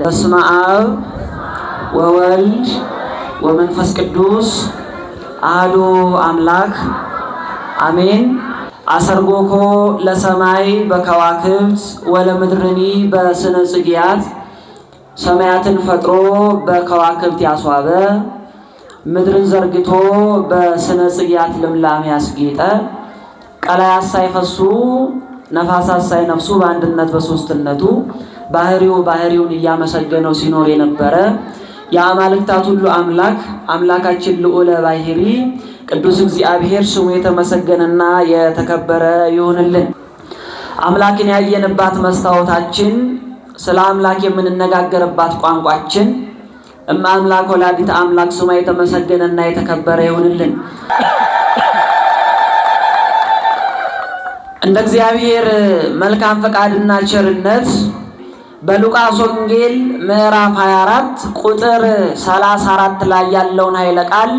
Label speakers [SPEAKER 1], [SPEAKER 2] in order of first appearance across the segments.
[SPEAKER 1] በስመ አብ ወወልድ ወመንፈስ ቅዱስ አሐዱ አምላክ አሜን። አሰርጎኮ ለሰማይ በከዋክብት ወለምድርኒ በስነ ጽጌያት፣ ሰማያትን ፈጥሮ በከዋክብት ያስዋበ፣ ምድርን ዘርግቶ በስነ ጽጌያት ልምላሜ ያስጌጠ፣ ቀላያት ሳይፈሱ ነፋሳት ሳይነፍሱ በአንድነት በሶስትነቱ ባህሪው ባህሪውን እያመሰገነው ሲኖር የነበረ የአማልክታት ሁሉ አምላክ አምላካችን ልዑለ ባህሪ ቅዱስ እግዚአብሔር ስሙ የተመሰገነና የተከበረ ይሁንልን። አምላክን ያየንባት መስታወታችን፣ ስለ አምላክ የምንነጋገርባት ቋንቋችን እመ አምላክ ወላዲተ አምላክ ስሟ የተመሰገነና የተከበረ ይሁንልን። እንደ እግዚአብሔር መልካም ፈቃድና ቸርነት በሉቃስ ወንጌል ምዕራፍ 24 ቁጥር 34 ላይ ያለውን ኃይለ ቃል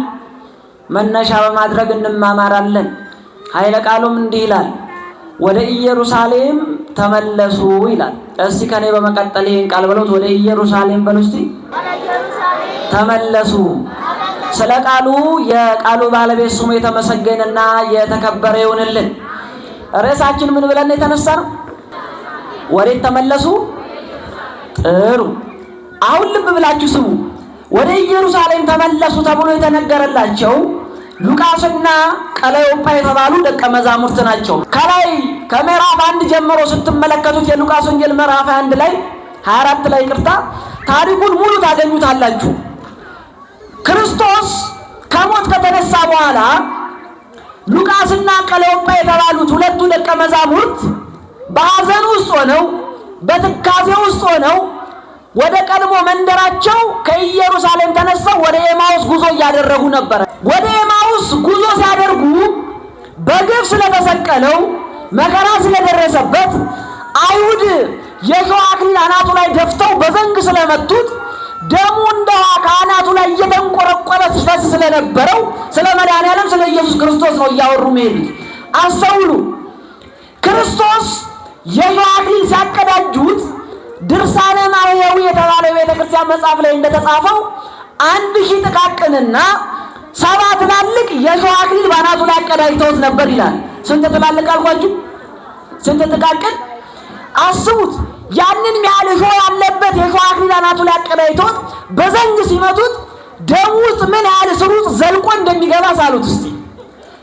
[SPEAKER 1] መነሻ በማድረግ እንማማራለን። ኃይለ ቃሉም እንዲህ ይላል፣ ወደ ኢየሩሳሌም ተመለሱ ይላል። እስቲ ከኔ በመቀጠል ይህን ቃል በሉት። ወደ ኢየሩሳሌም በሉ እስቲ። ተመለሱ። ስለ ቃሉ የቃሉ ባለቤት ስሙ የተመሰገነና የተከበረ ይሁንልን። ርዕሳችን ምን ብለን የተነሳ ነው? ወዴት ተመለሱ? ጥሩ። አሁን ልብ ብላችሁ ስሙ። ወደ ኢየሩሳሌም ተመለሱ ተብሎ የተነገረላቸው ሉቃስና ቀለዮጳ የተባሉ ደቀ መዛሙርት ናቸው። ከላይ ከምዕራፍ 1 ጀምሮ ስትመለከቱት የሉቃስ ወንጌል ምዕራፍ 1 ላይ 24 ላይ ይቅርታ፣ ታሪኩን ሙሉ ታገኙታላችሁ። ክርስቶስ ከሞት ከተነሳ በኋላ ሉቃስና ቀለዮጳ የተባሉት ሁለቱ ደቀ መዛሙርት በሐዘን ውስጥ ሆነው በትካዜ ውስጥ ሆነው ወደ ቀድሞ መንደራቸው ከኢየሩሳሌም ተነስተው ወደ ኤማውስ ጉዞ እያደረጉ ነበር። ወደ ኤማውስ ጉዞ ሲያደርጉ በግፍ ስለተሰቀለው መከራ ስለደረሰበት አይሁድ የሾህ አክሊል አናቱ ላይ ደፍተው በዘንግ ስለመቱት ደሙ እንደ ውሃ ከአናቱ ላይ እየተንቆረቆረ ሲፈስ ስለነበረው ስለ መድኃኔዓለም ስለ ኢየሱስ ክርስቶስ ነው እያወሩ የሚሄዱት። አስተውሉ። ክርስቶስ የሾህ አክሊል ሲያቀዳጁት ድርሳነ ማርያዊ የተባለው የቤተ ክርስቲያን መጽሐፍ ላይ እንደተጻፈው 1000 ጥቃቅንና 7 ትላልቅ የሾህ አክሊል በአናቱ ላይ አቀዳጅተውት ነበር ይላል። ስንት ትላልቅ አልኳችሁ? ስንት ጥቃቅን? አስቡት። ያንን ያህል እሾህ ያለበት የሾህ አክሊል አናቱ ላይ አቀዳጅተውት በዘንግ ሲመቱት ደሙ ውስጥ ምን ያህል ስሩ ውስጥ ዘልቆ እንደሚገባ ሳሉት እስቲ።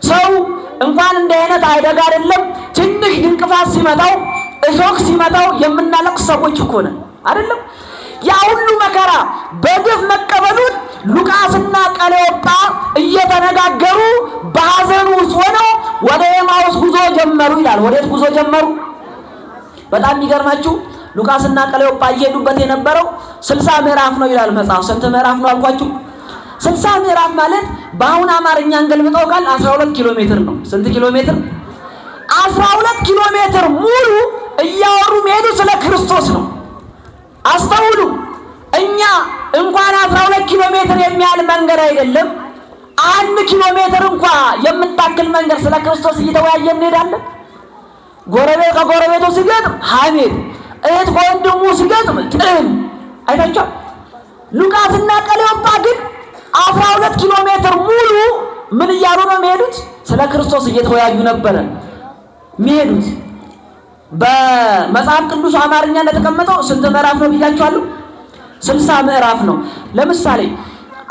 [SPEAKER 1] ሰው እንኳን እንዲህ አይነት አደጋ አይደለም ትንሽ ድንቅፋት ሲመታው እሾህ ሲመታው የምናለቅስ ሰዎች እኮ ነን አይደለም? ያ ሁሉ መከራ በግፍ መቀበሉን ሉቃስና ቀለዮጳ እየተነጋገሩ በሐዘኑ ውስጥ ሆነው ወደ ኤማውስ ጉዞ ጀመሩ ይላል። ወዴት ጉዞ ጀመሩ? በጣም የሚገርማችሁ ሉቃስና ቀለዮጳ እየሄዱበት የነበረው 60 ምዕራፍ ነው ይላል መጽሐፍ። ስንት ምዕራፍ ነው አልኳችሁ? 60 ምዕራፍ ማለት በአሁን አማርኛ እንገልብጠው ቃል 12 ኪሎ ሜትር ነው። ስንት ኪሎ ሜትር? 12 ኪሎ ሜትር ሙሉ እያወሩ የሚሄዱ ስለ ክርስቶስ ነው። አስተውሉ። እኛ እንኳን 12 ኪሎ ሜትር የሚያህል መንገድ አይደለም 1 ኪሎ ሜትር እንኳን የምታክል መንገድ ስለ ክርስቶስ እየተወያየን እንሄዳለን። ጎረቤት ከጎረቤቱ ሲገጥም ሐሜት፣ እህት ከወንድሙ ሲገጥም ጥል አይታችኋል። ሉቃስና ቀለዮጳ ግን 12 ኪሎ ሜትር ሙሉ ምን እያሉ ነው የሚሄዱት? ስለ ክርስቶስ እየተወያዩ ነበረ የሚሄዱት። በመጽሐፍ ቅዱስ አማርኛ እንደተቀመጠው ስንት ምዕራፍ ነው ብያችኋለሁ? 60 ምዕራፍ ነው። ለምሳሌ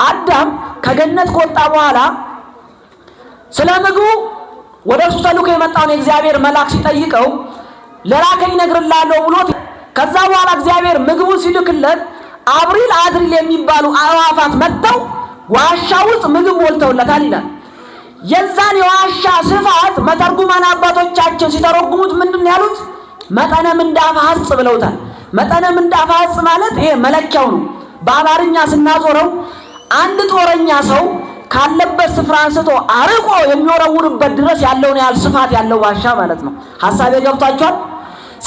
[SPEAKER 1] አዳም ከገነት ከወጣ በኋላ ስለ ምግቡ ወደ እርሱ ተልኮ የመጣውን የእግዚአብሔር መልአክ ሲጠይቀው ለላከኝ እነግርልሃለሁ ብሎት ከዛ በኋላ እግዚአብሔር ምግቡን ሲልክለት አብሪል አድሪል የሚባሉ አዕዋፋት መጥተው ዋሻ ውስጥ ምግብ ሞልተውለታል ይላል። የዛን የዋሻ ስፋት መተርጉማን አባቶቻችን ሲተረጉሙት ምንድን ያሉት? መጠነ ምንዳፈ ሐጽ ብለውታል። መጠነ ምንዳፈ ሐጽ ማለት ይሄ መለኪያው ነው። በአማርኛ ስናዞረው አንድ ጦረኛ ሰው ካለበት ስፍራ አንስቶ አርቆ የሚወረውርበት ድረስ ያለውን ያህል ስፋት ያለው ዋሻ ማለት ነው። ሐሳቤ ገብቷችኋል?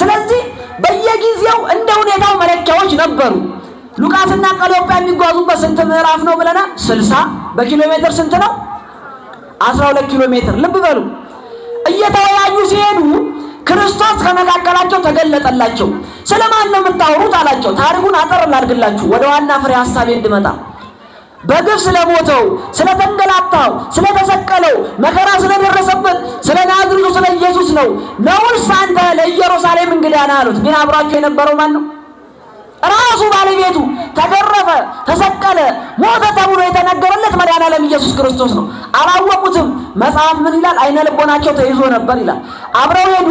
[SPEAKER 1] ስለዚህ በየጊዜው እንደ ሁኔታው መለኪያዎች ነበሩ። ሉቃስና ቀለዮጳ የሚጓዙበት ስንት ምዕራፍ ነው ብለናል? 60። በኪሎ ሜትር ስንት ነው? 12 ኪሎ ሜትር። ልብ በሉ። እየተወያዩ ሲሄዱ ክርስቶስ ከመካከላቸው ተገለጠላቸው። ስለማን ነው የምታወሩት አላቸው። ታሪኩን አጠር ላድርግላችሁ ወደ ዋና ፍሬ ሐሳቤ እንድመጣ። በግፍ ስለሞተው፣ ስለተንገላታው፣ ስለተሰቀለው፣ መከራ ስለደረሰበት ስለ ናዝሬቱ ስለ ኢየሱስ ነው። ነውስ አንተ ለኢየሩሳሌም እንግዳ ነህ አሉት። ግን አብሯቸው የነበረው ማን ነው? ራሱ ባለቤቱ። ተገረፈ፣ ተሰቀለ፣ ሞተ ተብሎ የተነገረለት መድኃኔዓለም ኢየሱስ ክርስቶስ ነው። አላወቁትም። መጽሐፍ ምን ይላል? አይነ ልቦናቸው ተይዞ ነበር ይላል። አብረው ሄዱ።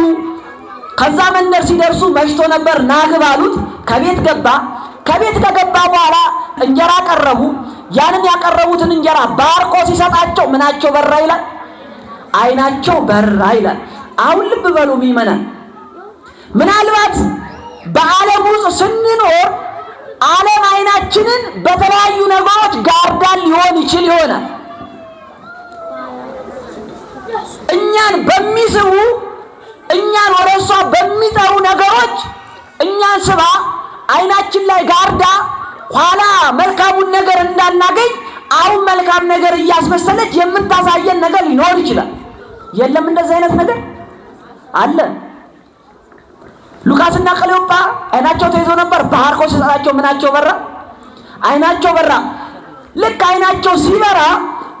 [SPEAKER 1] ከዛ መንደር ሲደርሱ መሽቶ ነበር። ናግብ አሉት። ከቤት ገባ። ከቤት ከገባ በኋላ እንጀራ ቀረቡ። ያንን ያቀረቡትን እንጀራ ባርኮ ሲሰጣቸው ምናቸው በራ ይላል? አይናቸው በራ ይላል። አሁን ልብ በሉ ምእመናን፣ ምናልባት በዓለም ውስጥ ስንኖር ዓለም አይናችንን በተለያዩ ነገሮች ጋርዳን ሊሆን ይችል ይሆናል። እኛን በሚስቡ፣ እኛን ወደ እሷ በሚጠሩ ነገሮች እኛን ስባ አይናችን ላይ ጋርዳ ኋላ መልካሙን ነገር እንዳናገኝ አሁን መልካም ነገር እያስመሰለች የምታሳየን ነገር ሊኖር ይችላል። የለም እንደዚህ አይነት ነገር አለ። ሉቃስና ቀለዮጳ አይናቸው ተይዞ ነበር። ባርኮ ሲሰጣቸው ምናቸው በራ? አይናቸው በራ። ልክ አይናቸው ሲበራ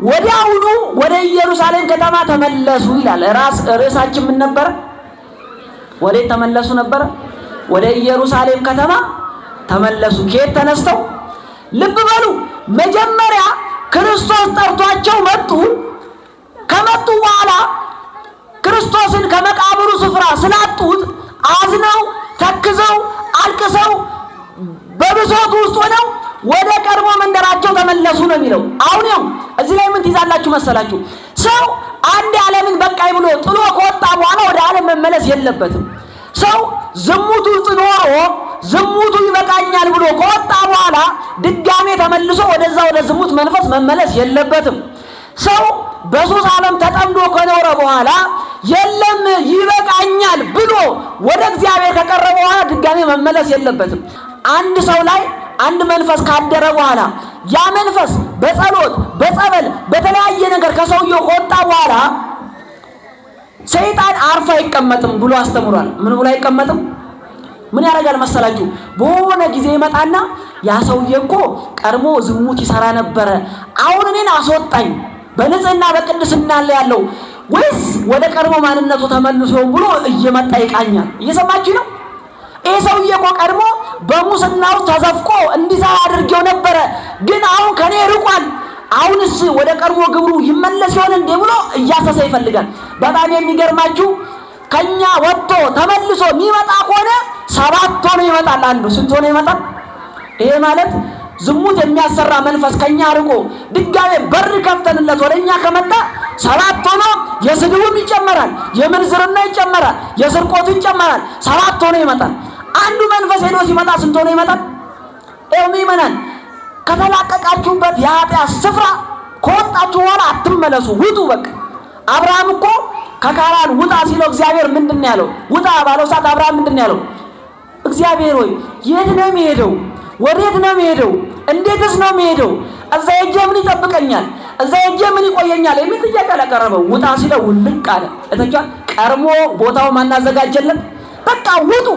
[SPEAKER 1] ወዲያውኑ ወደ ኢየሩሳሌም ከተማ ተመለሱ ይላል። ርዕሳችን ምን ነበረ? ወዴት ተመለሱ ነበረ? ወደ ኢየሩሳሌም ከተማ ተመለሱ። ከየት ተነስተው? ልብ በሉ። መጀመሪያ ክርስቶስ ጠርቷቸው መጡ። ከመጡ በኋላ ክርስቶስን ከመቃብሩ ስፍራ ስላጡት አዝነው ተክዘው አልቅሰው በብሶት ውስጥ ሆነው ወደ ቀድሞ መንደራቸው ተመለሱ ነው የሚለው። አሁን ያው እዚህ ላይ ምን ትይዛላችሁ መሰላችሁ? ሰው አንድ ዓለምን በቃኝ ብሎ ጥሎ ከወጣ በኋላ ወደ ዓለም መመለስ የለበትም። ሰው ዝሙቱ ውስጥ ኖሮ ዝሙቱ ይበቃኛል ብሎ ከወጣ በኋላ ድጋሜ ተመልሶ ወደዛ ወደ ዝሙት መንፈስ መመለስ የለበትም። ሰው በሱስ ዓለም ተጠምዶ ከኖረ በኋላ የለም ይበቃኛል ብሎ ወደ እግዚአብሔር ከቀረበ በኋላ ድጋሜ መመለስ የለበትም። አንድ ሰው ላይ አንድ መንፈስ ካደረ በኋላ ያ መንፈስ በጸሎት፣ በጸበል፣ በተለያየ ነገር ከሰውየው ከወጣ በኋላ ሰይጣን አርፎ አይቀመጥም ብሎ አስተምሯል። ምን ብሎ አይቀመጥም? ምን ያደርጋል መሰላችሁ? በሆነ ጊዜ ይመጣና ያ ሰውዬ እኮ ቀድሞ ዝሙት ይሰራ ነበረ፣ አሁን እኔን አስወጣኝ፣ በንጽህና በቅድስና ላይ ያለው ወይስ ወደ ቀድሞ ማንነቱ ተመልሶ ብሎ እየመጣ ይቃኛል። እየሰማችሁ ነው? ይህ ሰውዬ እኮ ቀድሞ በሙስና ውስጥ ተዘፍቆ እንዲሰራ አድርጌው ነበረ፣ ግን አሁን ከኔ ርቋል። አሁንስ ወደ ቀድሞ ግብሩ ይመለስ ይሆን እንዴ ብሎ እያሰሰ ይፈልጋል። በጣም የሚገርማችሁ ከኛ ወጥቶ ተመልሶ የሚመጣ ከሆነ 7 ሆኖ ይመጣል። አንዱ ስንት ሆኖ ይመጣል? ይሄ ማለት ዝሙት የሚያሰራ መንፈስ ከኛ ርቆ ድጋሜ በር ከፍተንለት ወደኛ ከመጣ 7 ሆኖ የስድቡም ይጨመራል፣ የምንዝርና ይጨመራል፣ የስርቆቱ ይጨመራል። 7 ሆኖ ይመጣል። አንዱ መንፈስ ሄዶ ሲመጣ ስንት ሆኖ ይመጣል? ይኸው ምእመናን ከተላቀቃችሁበት የኃጢአት ስፍራ ከወጣችሁ በኋላ አትመለሱ፣ ውጡ። በቃ አብርሃም እኮ ከካራን ውጣ ሲለው እግዚአብሔር ምንድን ነው ያለው? ውጣ ባለው ሰዓት አብርሃም ምንድን ነው ያለው? እግዚአብሔር ሆይ የት ነው የሚሄደው? ወዴት ነው የሚሄደው? እንዴትስ ነው የሚሄደው? እዛ ሄጄ ምን ይጠብቀኛል? እዛ ሄጄ ምን ይቆየኛል? የሚል ጥያቄ አላቀረበም። ውጣ ሲለው ውልቅ አለ። እተቻ ቀርሞ ቦታው ማናዘጋጀለት። በቃ ውጡ፣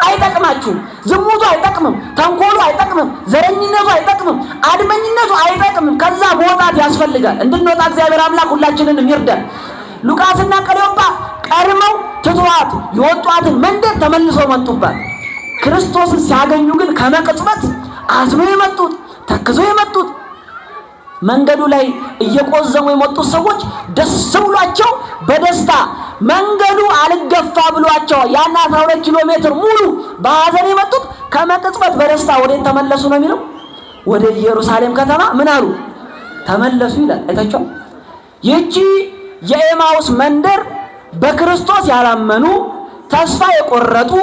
[SPEAKER 1] አይጠቅማችሁም። ዝሙቱ አይጠቅምም፣ ተንኮሉ አይጠቅምም፣ ዘረኝነቱ አይጠቅምም፣ አድመኝነቱ አይጠቅምም። ከዛ መውጣት ያስፈልጋል። እንድንወጣ እግዚአብሔር አምላክ ሁላችንንም ይርዳን። ሉቃስና ቀለዮጳ ቀድመው ትተዋት የወጧትን መንደር ተመልሰው መጡባት። ክርስቶስን ሲያገኙ ግን ከመቅጽበት አዝነው የመጡት፣ ተክዘው የመጡት፣ መንገዱ ላይ እየቆዘሙ የመጡት ሰዎች ደስ ብሏቸው በደስታ መንገዱ አልገፋ ብሏቸው ያን 12 ኪሎ ሜትር ሙሉ በሀዘን የመጡት ከመቅጽበት በደስታ ወዴት ተመለሱ ነው የሚለው? ወደ ኢየሩሳሌም ከተማ ምን አሉ? ተመለሱ ይላል። አይታችኋል? ይህቺ የኤማውስ መንደር በክርስቶስ ያላመኑ፣ ተስፋ የቆረጡ፣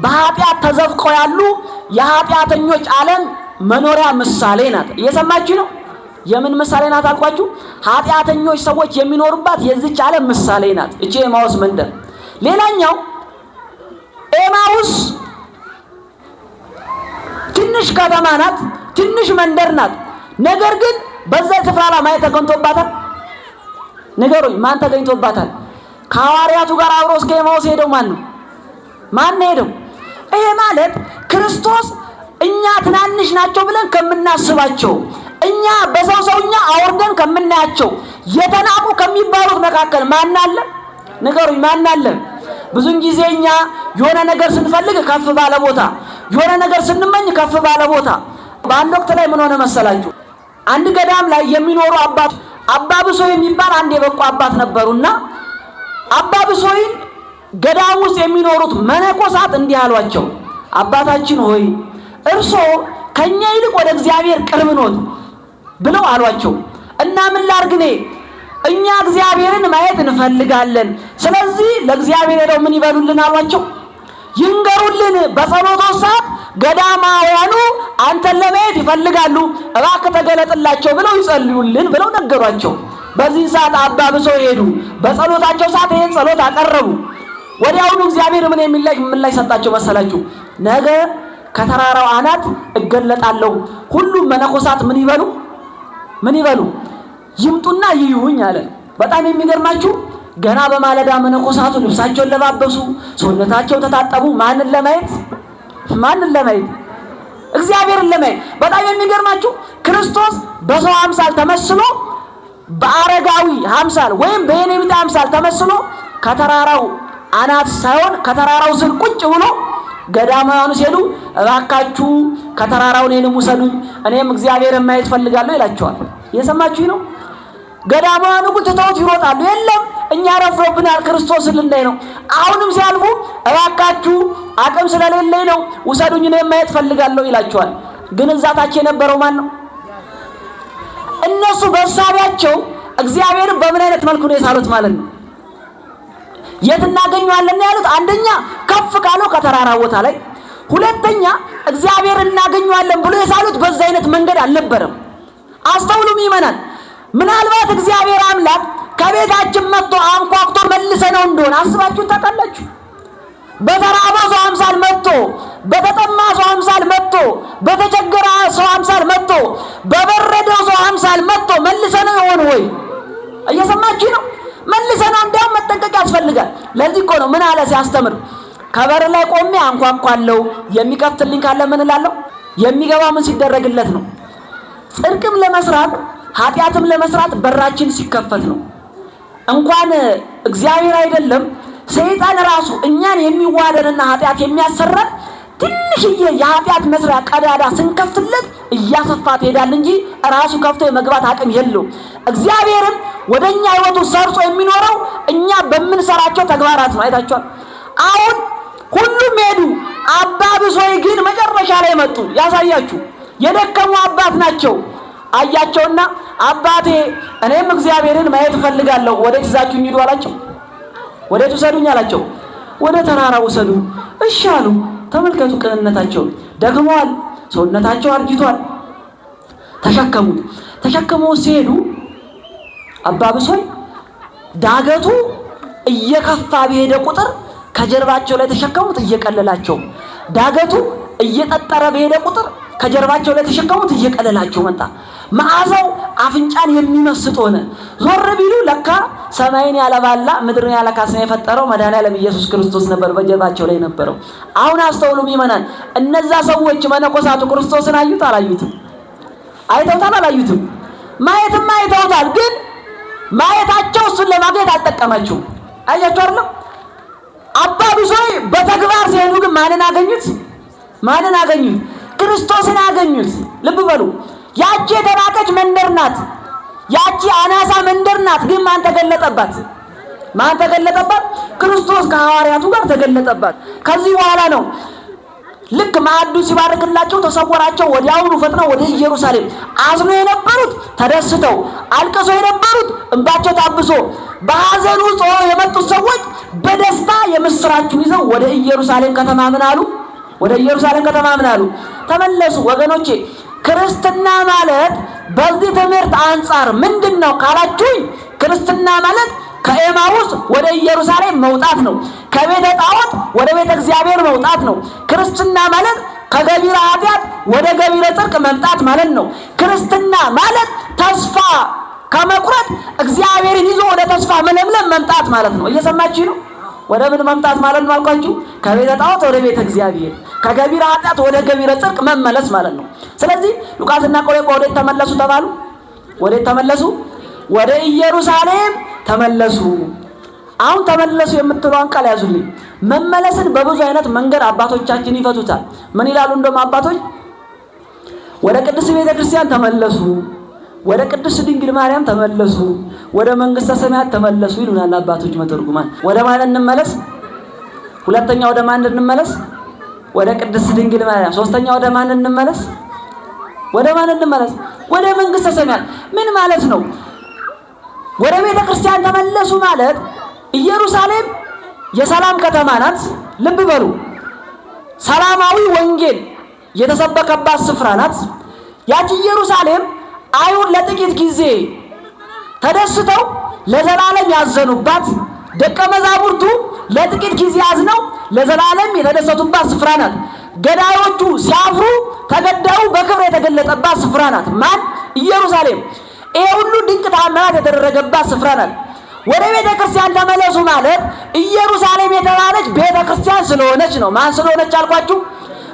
[SPEAKER 1] በኃጢአት ተዘፍቀው ያሉ የኃጢአተኞች ዓለም መኖሪያ ምሳሌ ናት። እየሰማችሁ ነው? የምን ምሳሌ ናት አልኳችሁ? ኃጢአተኞች ሰዎች የሚኖሩባት የዚች ዓለም ምሳሌ ናት እቺ ኤማውስ መንደር። ሌላኛው ኤማውስ ትንሽ ከተማ ናት፣ ትንሽ መንደር ናት። ነገር ግን በዛ ስፍራ ላይ ማን ተገኝቶባታል? ንገሩኝ፣ ማን ተገኝቶባታል? ከሐዋርያቱ ጋር አብሮ እስከ ኤማሁስ ሄደው ማን ነው? ማን ነው ሄደው? ይሄ ማለት ክርስቶስ እኛ ትናንሽ ናቸው ብለን ከምናስባቸው፣ እኛ በሰው ሰውኛ አውርደን ከምናያቸው የተናቁ ከሚባሉት መካከል ማን አለ? ንገሩኝ፣ ማን አለ? ብዙን ጊዜ እኛ የሆነ ነገር ስንፈልግ ከፍ ባለ ቦታ፣ የሆነ ነገር ስንመኝ ከፍ ባለ ቦታ። በአንድ ወቅት ላይ ምን ሆነ መሰላችሁ? አንድ ገዳም ላይ የሚኖሩ አባት አባ ብሶይ የሚባል አንድ የበቁ አባት ነበሩና አባ ብሶይን ገዳም ውስጥ የሚኖሩት መነኮሳት እንዲህ አሏቸው፣ አባታችን ሆይ እርሶ ከኛ ይልቅ ወደ እግዚአብሔር ቅርብ ኖት ብለው አሏቸው። እና ምን ላድርግ እኔ? እኛ እግዚአብሔርን ማየት እንፈልጋለን። ስለዚህ ለእግዚአብሔር ሄደው ምን ይበሉልን አሏቸው? ይንገሩልን። በጸሎቶ ሰዓት ገዳማውያኑ አንተን ለማየት ይፈልጋሉ፣ እባክህ ተገለጥላቸው ብለው ይጸልዩልን ብለው ነገሯቸው። በዚህ ሰዓት አባ ብሶይ ሄዱ። በጸሎታቸው ሰዓት ይሄን ጸሎት አቀረቡ። ወዲያውኑ እግዚአብሔር ምን የሚል ምላሽ ሰጣቸው መሰላችሁ? ነገ ከተራራው አናት እገለጣለሁ፣ ሁሉም መነኮሳት ምን ይበሉ ምን ይበሉ ይምጡና ይዩኝ አለ። በጣም የሚገርማችሁ ገና በማለዳ መነኮሳቱ ልብሳቸውን ለባበሱ፣ ሰውነታቸው ተታጠቡ። ማንን ለማየት? ማንን ለማየት? እግዚአብሔርን ለማየት። በጣም የሚገርማችሁ ክርስቶስ በሰው አምሳል ተመስሎ፣ በአረጋዊ አምሳል ወይም በየኔቢጤ አምሳል ተመስሎ ከተራራው አናት ሳይሆን ከተራራው ስር ቁጭ ብሎ ገዳማውያኑ ሲሄዱ እባካችሁ ከተራራው እኔንም ውሰዱኝ፣ እኔም እግዚአብሔርን ማየት ፈልጋለሁ ይላቸዋል። እየሰማችሁኝ ነው? ገዳማውያኑ ግን ትተውት ይሮጣሉ። የለም እኛ ረፍሮብናል፣ ክርስቶስን ልናይ ነው። አሁንም ሲያልፉ እባካችሁ አቅም ስለሌለኝ ነው ውሰዱኝ፣ እኔም ማየት ፈልጋለሁ ይላቸዋል። ግን እዛ ታች የነበረው ማን ነው? እነሱ በሳቢያቸው እግዚአብሔርን በምን አይነት መልኩ ነው የሳሉት ማለት ነው? የት እናገኘዋለን ያሉት? አንደኛ ከፍ ካለው ከተራራ ቦታ ላይ፣ ሁለተኛ እግዚአብሔር እናገኘዋለን ብሎ የሳሉት በዛ አይነት መንገድ አልነበረም። አስተውሉ ምእመናን። ምናልባት እግዚአብሔር አምላክ ከቤታችን መጥቶ አንኳኩቶ መልሰነው እንደሆነ አስባችሁ ታውቃላችሁ? በተራበ ሰው አምሳል መጥቶ፣ በተጠማ ሰው አምሳል መጥቶ፣ በተቸገረ ሰው አምሳል መጥቶ፣ በበረደው ሰው አምሳል መጥቶ መልሰነው ይሆን ወይ? እየሰማችሁ ነው? መልሰነው እንዲያውም መጠንቀቅ ያስፈልጋል። ለዚህ እኮ ነው ምን አለ ሲያስተምር፣ ከበር ላይ ቆሜ አንኳኳለሁ፣ የሚከፍትልኝ ካለ ምን እላለሁ? የሚገባ ምን ሲደረግለት ነው? ጽድቅም ለመስራት ኃጢአትም ለመስራት በራችን ሲከፈት ነው። እንኳን እግዚአብሔር አይደለም ሰይጣን ራሱ እኛን የሚዋደንና ኃጢአት የሚያሰራን ትንሽዬ የኃጢአት መስሪያ ቀዳዳ ስንከፍትለት እያሰፋ ትሄዳል እንጂ ራሱ ከፍቶ የመግባት አቅም የለውም። እግዚአብሔርም ወደኛ ሕይወቱ ሰርጾ የሚኖረው እኛ በምንሰራቸው ተግባራት ነው። አይታችኋል። አሁን ሁሉም ሄዱ። አባ ብሶይ ግን መጨረሻ ላይ መጡ። ያሳያችሁ የደከሙ አባት ናቸው። አያቸውና አባቴ እኔም እግዚአብሔርን ማየት እፈልጋለሁ፣ ወዴት ይዛችሁኝ ሂዱ አላቸው። ወዴት ውሰዱኝ አላቸው። ወደ ተራራ ውሰዱ። እሺ አሉ። ተመልከቱ ቅንነታቸው። ደክመዋል፣ ሰውነታቸው አርጅቷል። ተሸከሙት። ተሸክመው ሲሄዱ አባ ብሶይ ዳገቱ እየከፋ በሄደ ቁጥር ከጀርባቸው ላይ ተሸከሙት እየቀለላቸው፣ ዳገቱ እየጠጠረ በሄደ ቁጥር ከጀርባቸው ላይ ተሸከሙት እየቀለላቸው መጣ። መዓዛው አፍንጫን የሚመስጥ ሆነ። ዞር ቢሉ ለካ ሰማይን ያለባላ ምድርን ያለካስን የፈጠረው መድኃኔዓለም ኢየሱስ ክርስቶስ ነበር በጀርባቸው ላይ ነበረው። አሁን አስተውሉ ምእመናን፣ እነዛ ሰዎች መነኮሳቱ ክርስቶስን አዩት አላዩትም? አይተውታል አላዩትም? ማየትም አይተውታል፣ ግን ማየታቸው እሱን ለማግኘት አልጠቀማቸውም። አያችሁ አይደለም? አባ ብሶይ በተግባር ሲሄዱ ግን ማንን አገኙት? ማንን አገኙት? ክርስቶስን አገኙት። ልብ በሉ። ያቺ የተናቀች መንደር ናት። ያቺ አናሳ መንደር ናት። ግን ማን ተገለጠባት? ማን ተገለጠባት? ክርስቶስ ከሐዋርያቱ ጋር ተገለጠባት። ከዚህ በኋላ ነው ልክ ማዕዱ ሲባርክላቸው ተሰወራቸው። ወዲያውኑ ፈጥነው ወደ ኢየሩሳሌም አዝኖ የነበሩት ተደስተው፣ አልቅሶ የነበሩት እንባቸው ታብሶ፣ በሐዘኑ ጾመው የመጡት ሰዎች በደስታ የምስራቹን ይዘው ወደ ኢየሩሳሌም ከተማ ምን አሉ? ወደ ኢየሩሳሌም ከተማ ምን አሉ? ተመለሱ። ወገኖቼ ክርስትና ማለት በዚህ ትምህርት አንጻር ምንድን ነው ካላችሁኝ፣ ክርስትና ማለት ከኤማሁስ ወደ ኢየሩሳሌም መውጣት ነው። ከቤተ ጣዖት ወደ ቤተ እግዚአብሔር መውጣት ነው። ክርስትና ማለት ከገቢረ ኃጢአት ወደ ገቢረ ጽድቅ መምጣት ማለት ነው። ክርስትና ማለት ተስፋ ከመቁረጥ እግዚአብሔርን ይዞ ወደ ተስፋ መለምለም መምጣት ማለት ነው። እየሰማችሁ ነው? ወደ ምን መምጣት ማለት ነው አልኳችሁ? ከቤተ ጣዖት ወደ ቤተ እግዚአብሔር፣ ከገቢረ ኃጢአት ወደ ገቢረ ጽድቅ መመለስ ማለት ነው። ስለዚህ ሉቃስና ቀለዮጳ ወዴት ተመለሱ ተባሉ? ወዴት ተመለሱ? ወደ ኢየሩሳሌም ተመለሱ። አሁን ተመለሱ የምትለዋን ቃል ያዙልኝ። መመለስን በብዙ አይነት መንገድ አባቶቻችን ይፈቱታል። ምን ይላሉ? እንደውም አባቶች ወደ ቅድስት ቤተ ክርስቲያን ተመለሱ፣ ወደ ቅድስት ድንግል ማርያም ተመለሱ፣ ወደ መንግስተ ሰማያት ተመለሱ ይሉናል አባቶች መተርጉማን። ወደ ማን እንመለስ? ሁለተኛ ወደ ማን እንመለስ? ወደ ቅድስት ድንግል ማርያም። ሶስተኛ ወደ ማን እንመለስ? ወደ ማን እንመለስ? ወደ መንግስተ ሰማያት። ምን ማለት ነው? ወደ ቤተ ክርስቲያን ተመለሱ ማለት ኢየሩሳሌም የሰላም ከተማ ናት። ልብ በሉ፣ ሰላማዊ ወንጌል የተሰበከባት ስፍራ ናት። ያቺ ኢየሩሳሌም አይሁድ ለጥቂት ጊዜ ተደስተው ለዘላለም ያዘኑባት፣ ደቀ መዛሙርቱ ለጥቂት ጊዜ አዝነው ለዘላለም የተደሰቱባት ስፍራ ናት። ገዳዮቹ ሲያፍሩ ተገዳዩ በክብር የተገለጠባት ስፍራ ናት። ማን? ኢየሩሳሌም። ይሄ ሁሉ ድንቅ ተአምራት የተደረገባት ስፍራ ናት። ወደ ቤተ ክርስቲያን ተመለሱ ማለት ኢየሩሳሌም የተባለች ቤተ ክርስቲያን ስለሆነች ነው። ማን ስለሆነች አልኳችሁ?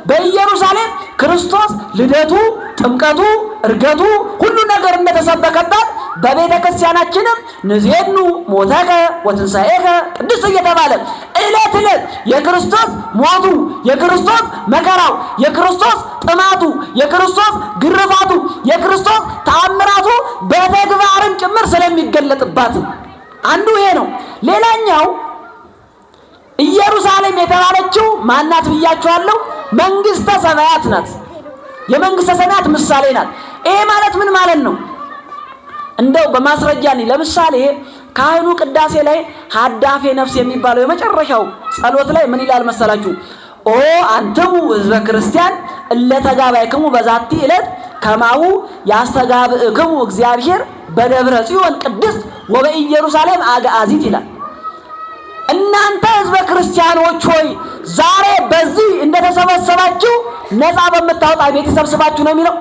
[SPEAKER 1] በኢየሩሳሌም ክርስቶስ ልደቱ፣ ጥምቀቱ፣ እርገቱ ሁሉ ነገር እንደተሰበከባት በቤተ ክርስቲያናችንም ንዜኑ ሞተከ ወትንሣኤከ ቅድስት እየተባለ ዕለት ዕለት የክርስቶስ ሞቱ፣ የክርስቶስ መከራው፣ የክርስቶስ ጥማቱ፣ የክርስቶስ ግርፋቱ፣ የክርስቶስ ተአምራቱ በተግባርም ጭምር ስለሚገለጥባት አንዱ ይሄ ነው። ሌላኛው ኢየሩሳሌም የተባለችው ማናት ብያችኋለሁ? መንግስተ ሰማያት ናት። የመንግስተ ሰማያት ምሳሌ ናት። ይሄ ማለት ምን ማለት ነው? እንደው በማስረጃ ነኝ። ለምሳሌ ካህኑ ቅዳሴ ላይ ሀዳፌ ነፍስ የሚባለው የመጨረሻው ጸሎት ላይ ምን ይላል መሰላችሁ? ኦ አንትሙ ህዝበ ክርስቲያን እለ ተጋባእክሙ በዛቲ ዕለት ከማሁ ያስተጋብእክሙ እግዚአብሔር በደብረ ጽዮን ቅድስት ወበኢየሩሳሌም አግዓዚት ይላል። እናንተ ህዝበ ክርስቲያኖች ሆይ ዛሬ በዚህ እንደተሰበሰባችሁ ነፃ በምታወጣ ቤት ይሰብስባችሁ ነው የሚለው።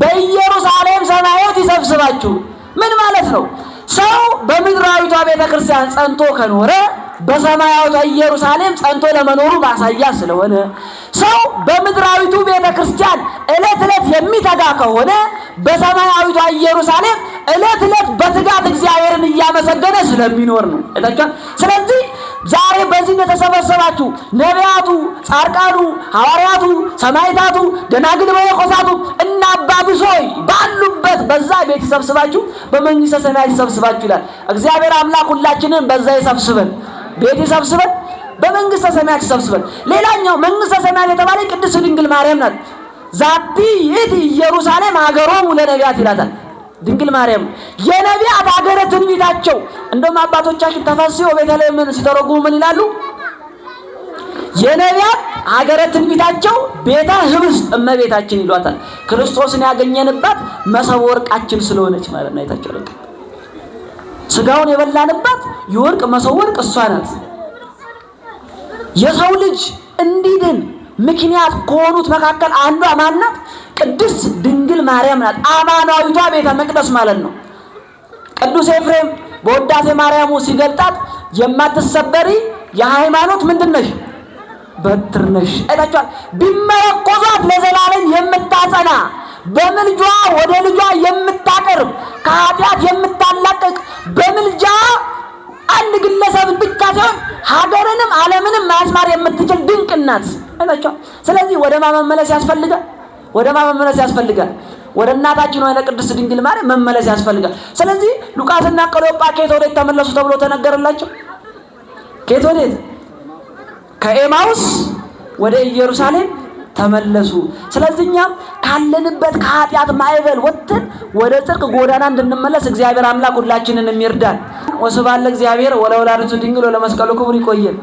[SPEAKER 1] በኢየሩሳሌም ሰማያት ይሰብስባችሁ። ምን ማለት ነው? ሰው በምድራዊቷ ቤተ ክርስቲያን ጸንቶ ከኖረ በሰማያዊቷ ኢየሩሳሌም ጸንቶ ለመኖሩ ማሳያ ስለሆነ፣ ሰው በምድራዊቱ ቤተ ክርስቲያን ዕለት ዕለት የሚተጋ ከሆነ በሰማያዊቷ ኢየሩሳሌም ዕለት ዕለት በትጋት እግዚአብሔርን እያመሰገነ ስለሚኖር ነው። አይታችኋል። ስለዚህ ዛሬ በዚህ እንደተሰበሰባችሁ ነቢያቱ፣ ጻድቃኑ፣ ሐዋርያቱ፣ ሰማዕታቱ፣ ደናግል፣ መነኮሳቱ እና አባ ብሶይ ባሉበት በዛ ቤት ይሰብስባችሁ፣ በመንግስተ ሰማያት ይሰብስባችሁ ይላል። እግዚአብሔር አምላክ ሁላችንን በዛ ይሰብስበን፣ ቤት ይሰብስበን፣ በመንግስተ ሰማያት ይሰብስበን። ሌላኛው መንግስተ ሰማያት የተባለ ቅድስት ድንግል ማርያም ናት። ዛቲ ይእቲ ኢየሩሳሌም ሀገሮሙ ለነቢያት ይላታል። ድንግል ማርያም የነቢያት ሀገረ ትንቢታቸው። እንደውም አባቶቻችን ተፈስሖ ቤተልሔምን ሲተረጉሙ ምን ይላሉ? የነቢያት ሀገረ ትንቢታቸው ቤተ ህብስት እመቤታችን ይሏታል። ክርስቶስን ያገኘንባት መሰብ ወርቃችን ስለሆነች ማለት ነው። አይታችሁ ስጋውን የበላንባት የወርቅ መሰብ ወርቅ እሷ ናት። የሰው ልጅ እንዲድን ምክንያት ከሆኑት መካከል አንዷ ማናት? ቅድስት ድንግል ማርያም ናት። አማናዊቷ ቤተ መቅደስ ማለት ነው። ቅዱስ ኤፍሬም በውዳሴ ማርያሙ ሲገልጣት የማትሰበሪ የሃይማኖት ምንድን ነሽ? በትር ነሽ። አይታችኋል። ቢመረኮዟት ለዘላለም የምታጸና በምልጇ ወደ ልጇ የምታቀርብ ከኃጢአት የምታላቅቅ በምልጃ አንድ ግለሰብን ብቻ ሳይሆን ሀገርንም ዓለምንም ማስማር የምትችል ድንቅ እናት አይታችኋል። ስለዚህ ወደ ማ መመለስ ያስፈልጋል? ወደ ማ መመለስ ያስፈልጋል? ወደ እናታችን ወደ ቅድስት ድንግል ማርያም መመለስ ያስፈልጋል። ስለዚህ ሉቃስና ቀለዮጳ ከየት ወዴት ተመለሱ ተብሎ ተነገረላቸው? ከየት ወዴት? ከኤማውስ ወደ ኢየሩሳሌም ተመለሱ። ስለዚህ እኛም ካለንበት ከኃጢአት ማዕበል ወጥተን ወደ ጽድቅ ጎዳና እንድንመለስ እግዚአብሔር አምላክ ሁላችንን ይርዳን። ወስብሐት ለእግዚአብሔር ወለወላዲቱ ድንግል ወለመስቀሉ ክቡር። ይቆየን።